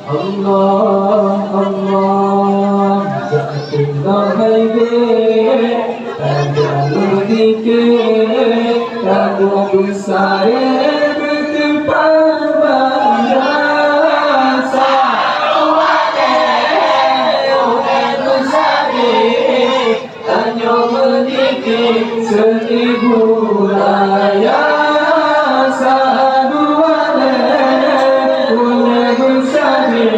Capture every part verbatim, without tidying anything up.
Allah, Allah, jak tinggai hai dek, tajak meudike, tajak beusaré beuteupah banda. Tanyoe meudike seuni budaya, saduane ulée beusabé.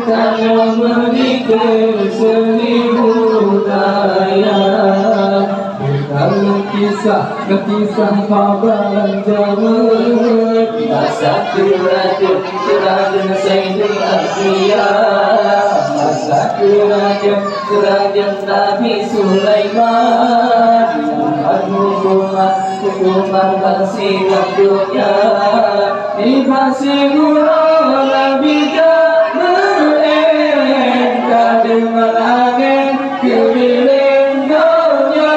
Tanyoe meudike seuni budaya. Bukan kisah, kisah haba jameun. Masa keurajeuen, keurajeuen Saidil Anbiya. Masa keurajeuen, keurajeuen Nabi Sulaiman, hukuman, hukuman bak sidang donya. Nibak siuroe Nabi jak meu'én, ka deungon angén keulileng donya.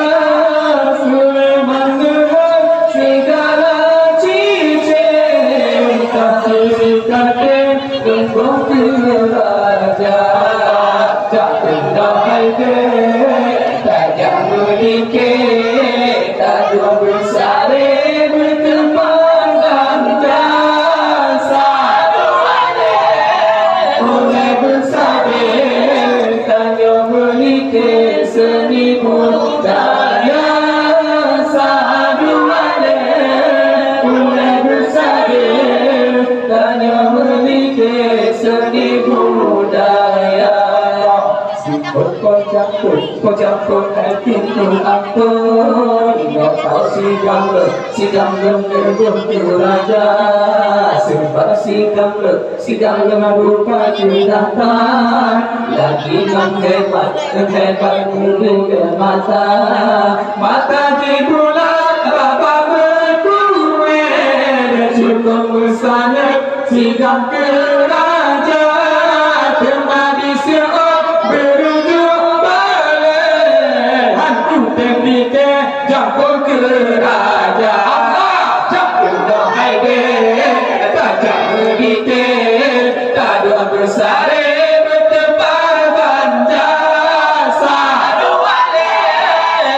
Sulaiman deungon sigala cicém, ka siribee katé Teungku keu raja, jak keunoe hai dek, tajak meudike, taduek beusaré beuteupah banda. Saduane ulée beusabé, tanyoe meudike seuni budaya. Saduane ulée beusabé, tanyoe meudike seuni budaya. Sifeuet po campur, po campur hai pintoe ampôn. Nyoe po sidang lôn, sidang lôn neuboh keu raja. Seubab sidang lôn, sidang lôn rupa keudatang. Lagi ngon hebat, hebat meudugée mata. Mata jibulat bak babah meukuée, cukôp meusaneuk sidang keu raja, teuma diseuôt beurujôk balée. Han kutem pike, jak po keu raja. Allah, jak keunoe hai dek, tajak meudike, taduek beusaré beuteupah banda. Saduane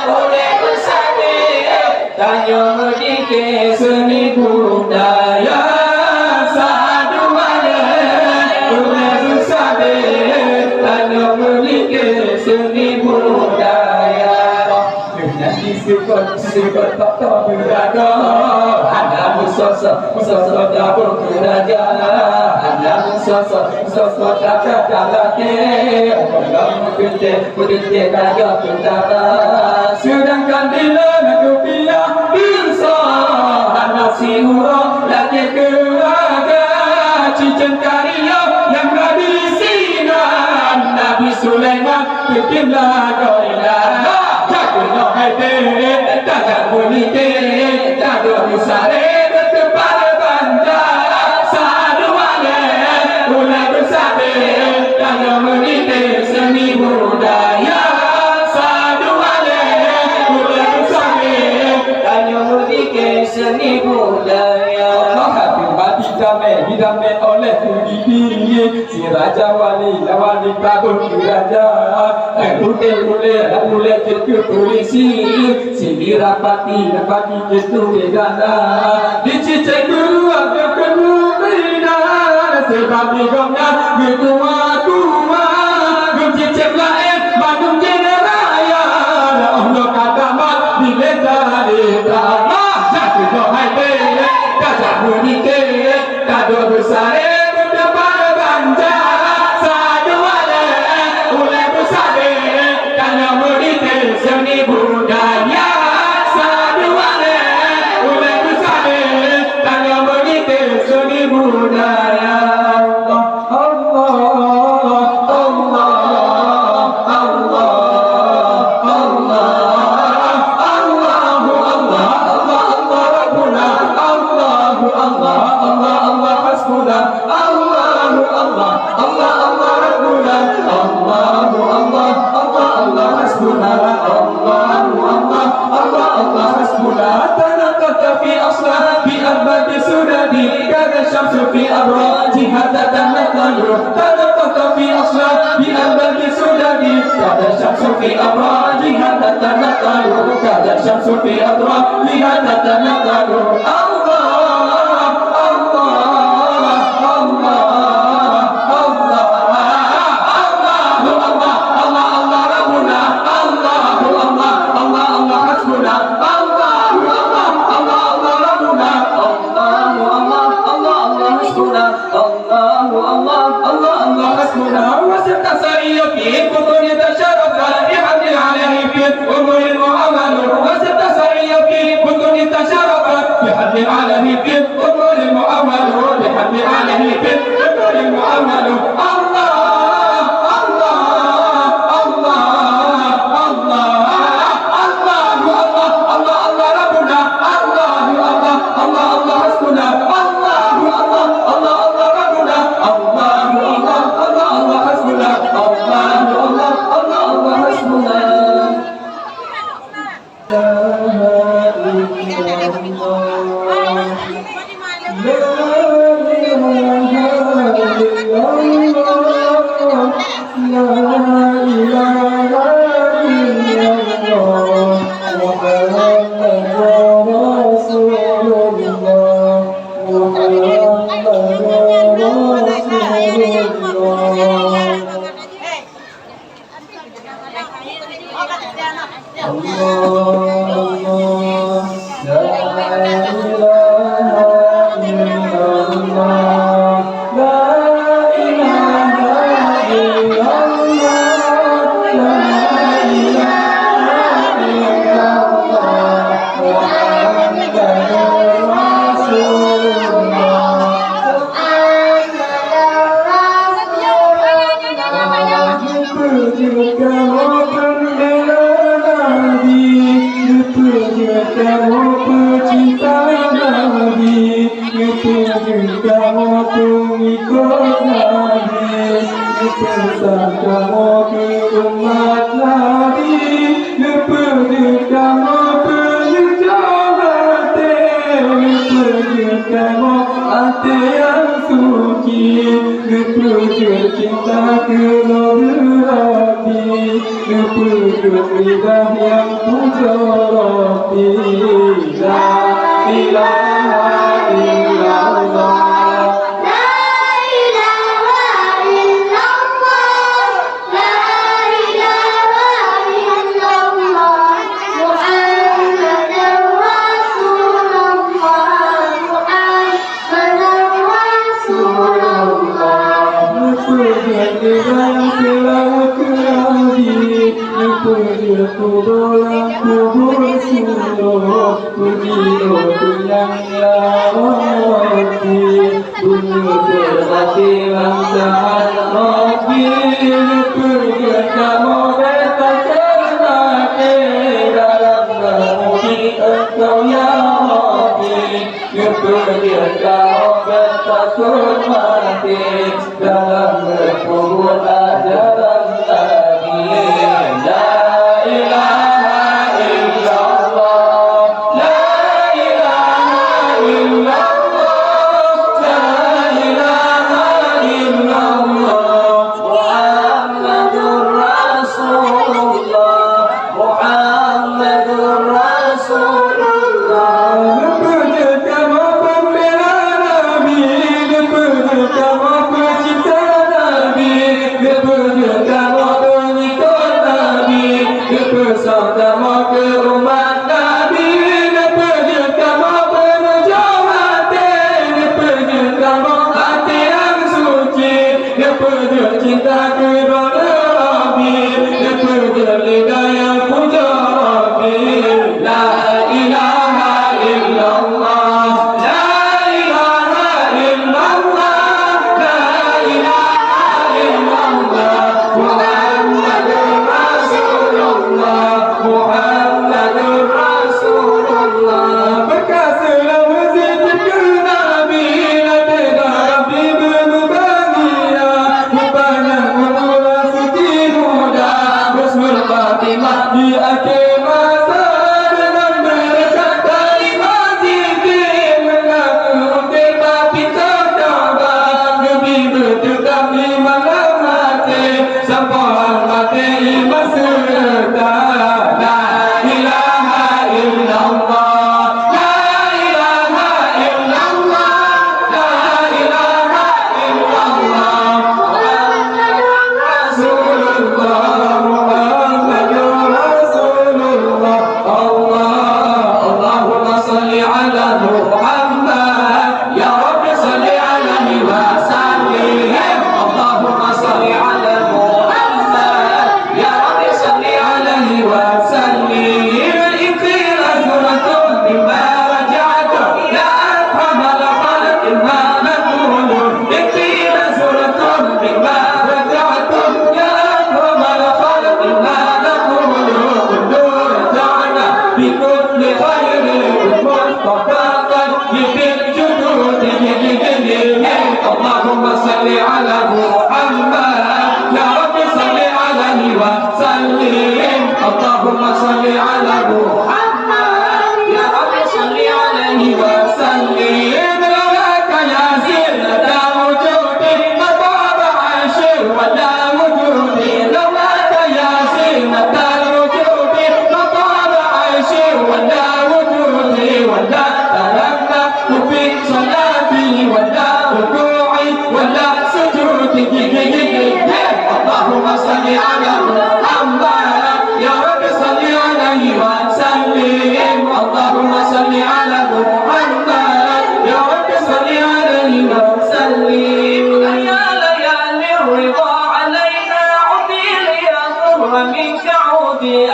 ulée beusabé, tanyoe meudike seuni budaya. Saduane ulée beusabé, tanyoe meudike seuni budaya. Nyan di sifeuet, sifeuet tok-tok beurata, hana meusosok, meusosok taboh keu raja. Hana meusosok, meusosok taboh keu raja. Meudong meuteuntée, meuteuntée raja teuntara. Seudangkan di lôn kupiah beusah hana siuroe lagée keu raja. Cicém kario nyang na disinan Nabi Sulaiman teukim lagoe inan. Jak keunoe hai dek, tajak meudike, taduek beusaré beuteupah banda. Saduane ulée beusabé, tanyoe meudike seuni budaya. Saduane ulée beusabé, tanyoe meudike seuni budaya. Allah hati mati damé, didamé oleh Iblih. Si raja wali, wali taboh keu raja. Hai putéh ulée, ulée jeuet keu pulisi. Si mira pati, pati jeuet keu gana. Dicicém geuruwah keu keuminan, seubab di gobnyan geutuha-tuha. Geucicém laén bandum jeuet raya. Oh lôn ka tamat di leta-leta. Allah, jak keunoe hai dek, tajak meudike. Taduek beusaré beuteupah banda, saduane ulée beusabé, بطون تشرفت بحمد عليه في الأمور المعامل، وستسعي في بطون تشرفت بحمد عليه في الأمور المعامل، بحمد عليه في الأمور المعامل. الله، الله، الله، الله، الله، الله، الله، الله ربنا. الله، الله، الله، الله حسبنا. الله، الله، الله، الله ربنا. الله، الله، الله، الله حسبنا. الله، الله، الله، الله حسبنا. لا إله إلا الله. لا إله إلا الله. لا إله إلا الله. محمد رسول الله. محمد رسول الله. الله، الله، لا إله إلا الله، لا إله إلا الله، لا إله إلا الله، محمد رسول الله. Geupeujeuet kamoe peumbela Nabi, geupeujeuet kamoe peucinta Nabi, geupeujeuet kamoe peungikot Nabi, geupeusan kamoe keu umat Nabi, geupeujeuet kamoe peuneujoh até, geupeujeuet kamoe até nyang suci. Geupeujeuet cinta keu Nabi Rabbi, geupeujeuet lidah nyang pujoe Rabbi. La ilaha illallah. La ilaha illallah. La ilaha illallah. Muhammadur Rasulullah. Muhammad Rasulullah. Geupeujeuet lidah nyang seulaweuet keu Nabi, geupeujeuet kubu lam kubu Rasulullah, puji roh teunyang ya Rabbi, bunoe peurbati lam taat Rabbi, geupeujeuet kamoe beutakheun maté dalam geupuji Engkau ya Rabbi. Geupeujeuet kamoe beutakheun maté dalam geupubuet ajaran Nabi. La ilaha illallah, la ilaha illallah, la ilaha illallah, Muhammadur Rasulullah. Muhammadur Rasulullah. Geupeujeuet kamoe peumbela Nabi, geupeujeuet kamoe peucinta Nabi, geupeujeuet kamoe peungikot Nabi, geupeusan kamoe keu umat Nabi, geupeujeuet kamoe peuneujoh até, geupeujeuet kamoe até nyang suci. Geupeujeuet cinta keu Droeneuh Rabbi, geupeujeuet lidah nyang pujoe Rabbi. La ilaha illallah, la ilaha illallah, la ilaha illallah, Muhammadur Rasulullah, Muhammadur Rasulullah. Beureukat seulaweuet keu Nabi, Nabi Rabbi beumubahgia, beupanyang umur, suci muda, husnul khatimah.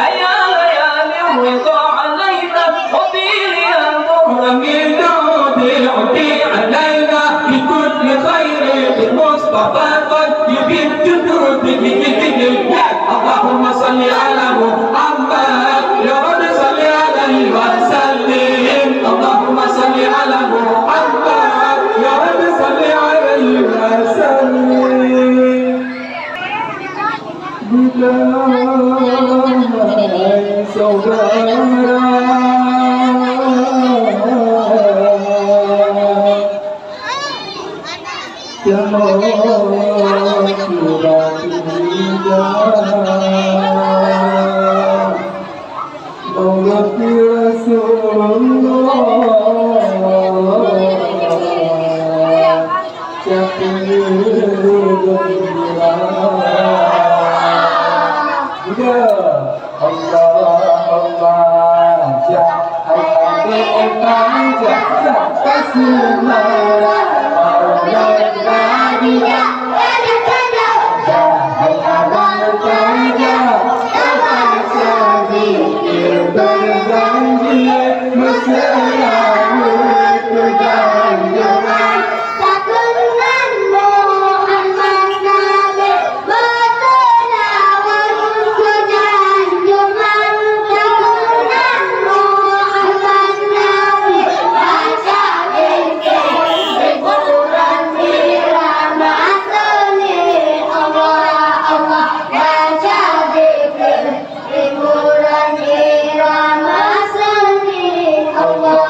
أيا ليالي الرضا علينا، وطيل يا ضر من جود عدي علينا، بكل خير بالمصطفى طيب الجدود. اللهم صل على محمد، يا رب صل عليه وسلم. اللهم صل على محمد، يا رب صل عليه وسلم. Bila saudara Teumoh surat ijazah, Maulid Rasulullah, siapa yang bilang? Allah, Allah, jak, hai adik, jak, jak, kasih marah, Allah, jak, hai abang, jak, abang, zikir, berjanji, mesra, berjanji. Takeunan Muhammad Nabi, beuteulawan keu janjungan. Takeunan Muhammad Nabi, baca zikir, hiburan irama seuni. Allah, Allah, baca zikir, hiburan irama seuni. Allah,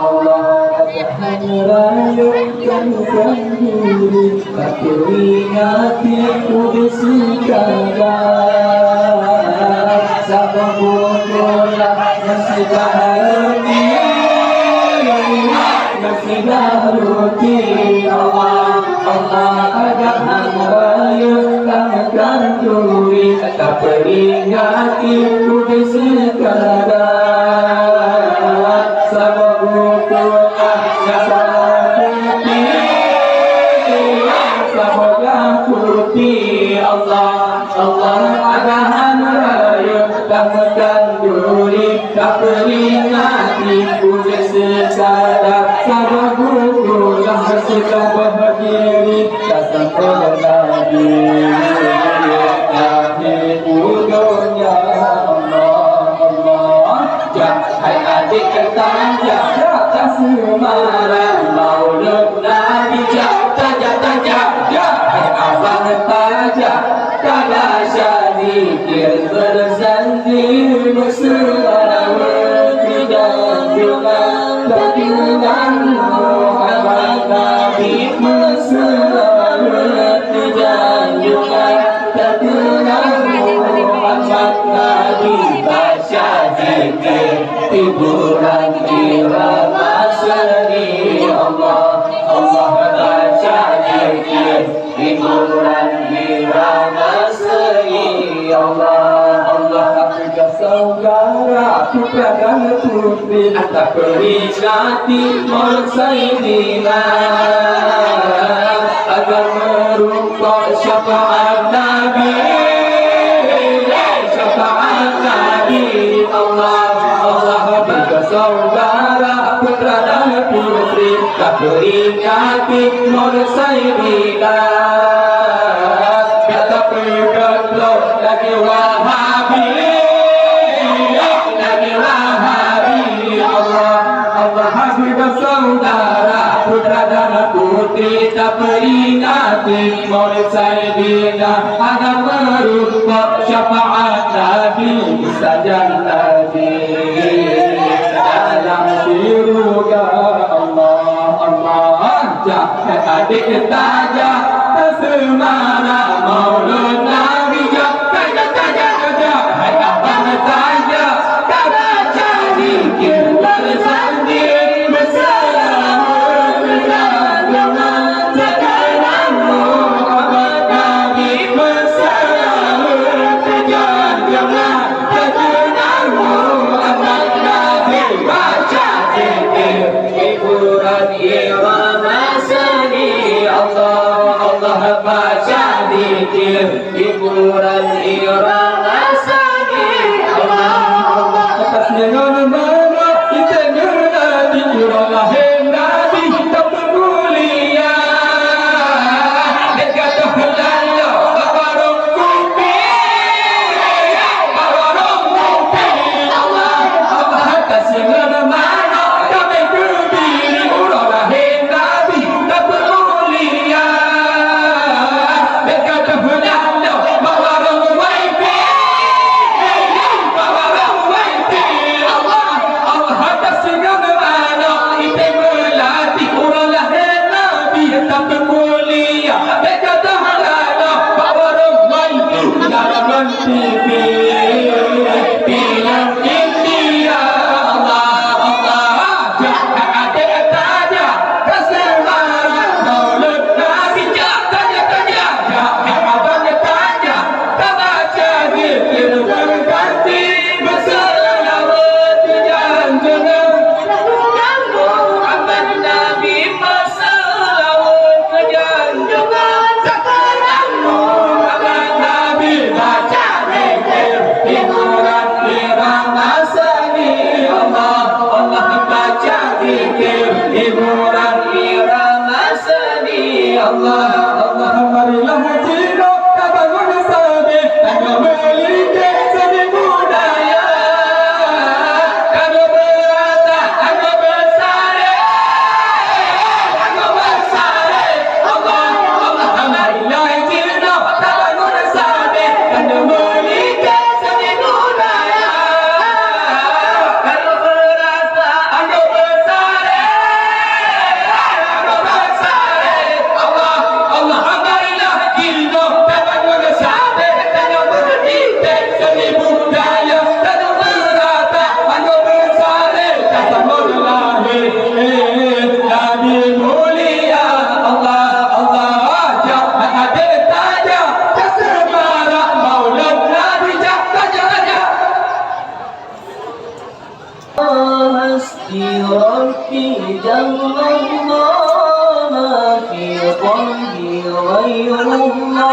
Allah, Tuhan rayeuk kami sendiri, tapi ingat tipu di segala. Sabab bukulah nasibah roti, nasibah roti. Allah, Allah, agak hamba yeuh kami kanduri, tapi ingat tipu di segala. Sabab bukulah nasibah roti, sabab bukulah roti. Allah, Allah, agak hamba yeuh kami kanduri, tapi ingat tipu di segala. Sabab bukulah nasibah diri, tak sampai Nabi lahir dunia. Allah, Allah, jak, hai adik, tajak, jak, taseumarah Maulid Nabi, jak, tajak, tajak, jak, hai abang, tajak, tabaca zikir, berjanji, berselawat keu junjungan, takeunan Muhammad Nabi, berselawat keu junjungan, takeunan Muhammad Nabi, baca zikir, hiburan irama seuni. Allah, Allah, baca zikir, hiburan irama seuni. Allah, Allah, keu saudara, putra dan putri, ata peringati Maulid Saidina, agar meurumpok syafaat Nabi. Syafaat Nabi, Allah, Allah, bagi saudara, putra dan putri, taperingati Maulid Saidina. Gata peugah lagi Wahabi, lagi Wahabi, Allah, Allah, bagi saudara, putra dan putri, taperingati Maulid Saidina, agar meurumpok syafaat Nabi, sajan Nabi dalam syurga. Allah, Allah, jak, hai adik, tajak, taseumarah Maulid Nabi, jak, tajak, tajak, tajak, hai abang, tajak, tabaca zikir, berjanji, berselawat keu junjungan, takeunan Muhammad Nabi, berselawat keu junjungan, takeunan Muhammad Nabi, baca zikir, hiburan irama seuni. Allah, Allah, baca zikir, hiburan irama seuni. Meuseulaweuet keu junjungan, seunang Muhammad Nabi, baca zikir, hiburan irama seni Allah, Allah, baca zikir, hiburan irama seni Allah, Allah. Marilah jinoe tabangun sabe, tanyoe meulikot seni budaya. Tanyoe beurata, tanyoe beusaré, tanyoe beusaré. Allah, Allah, Allah, Allah, jinoe tabangun sabe, tanyoe meulikot seni budaya. Tanyoe beurata, tanyoe beusaré, tanyoe beusaré. Allah, Allah, marilah jinoe tabangun sabe, tanyoe meulikot seni budaya, tanyoe beurata, tanyoe beusaré, tasambot lahé Nabi mulia. Allah, Allah, jak na adé tajak, taseumarak maulud Nabi jak, tajak, tajak. حسبي ربي جل الله، ما في قلبي غير الله،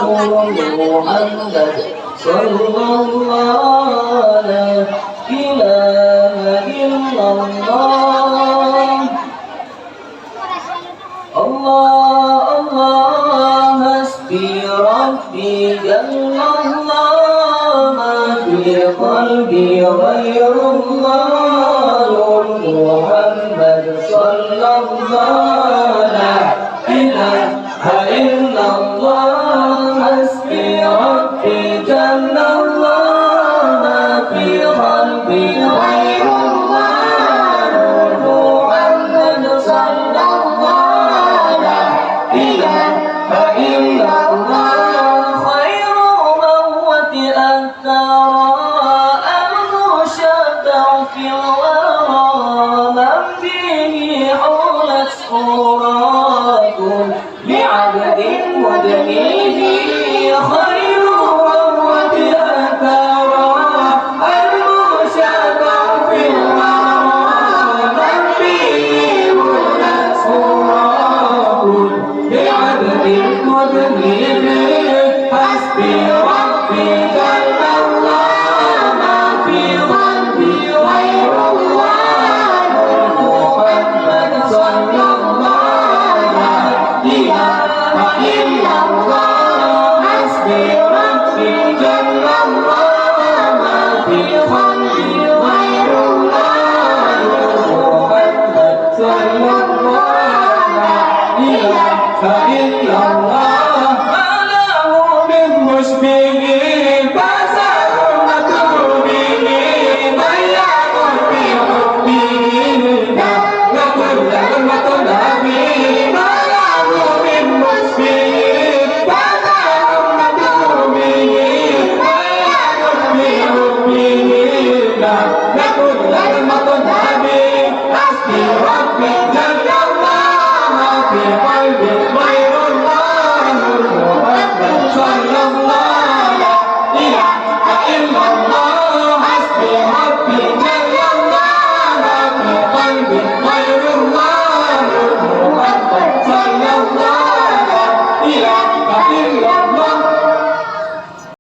نور محمد صلى الله، لا إله إلا الله. الله، الله، حسبي ربي جل الله، ما في قلبي غير الله، نور محمد صلى الله، لا إله إلا الله، حسبي ربي جل الله، ما في قلبي غير الله، نور محمد صلى الله، لا إله إلا الله، خير موت أثر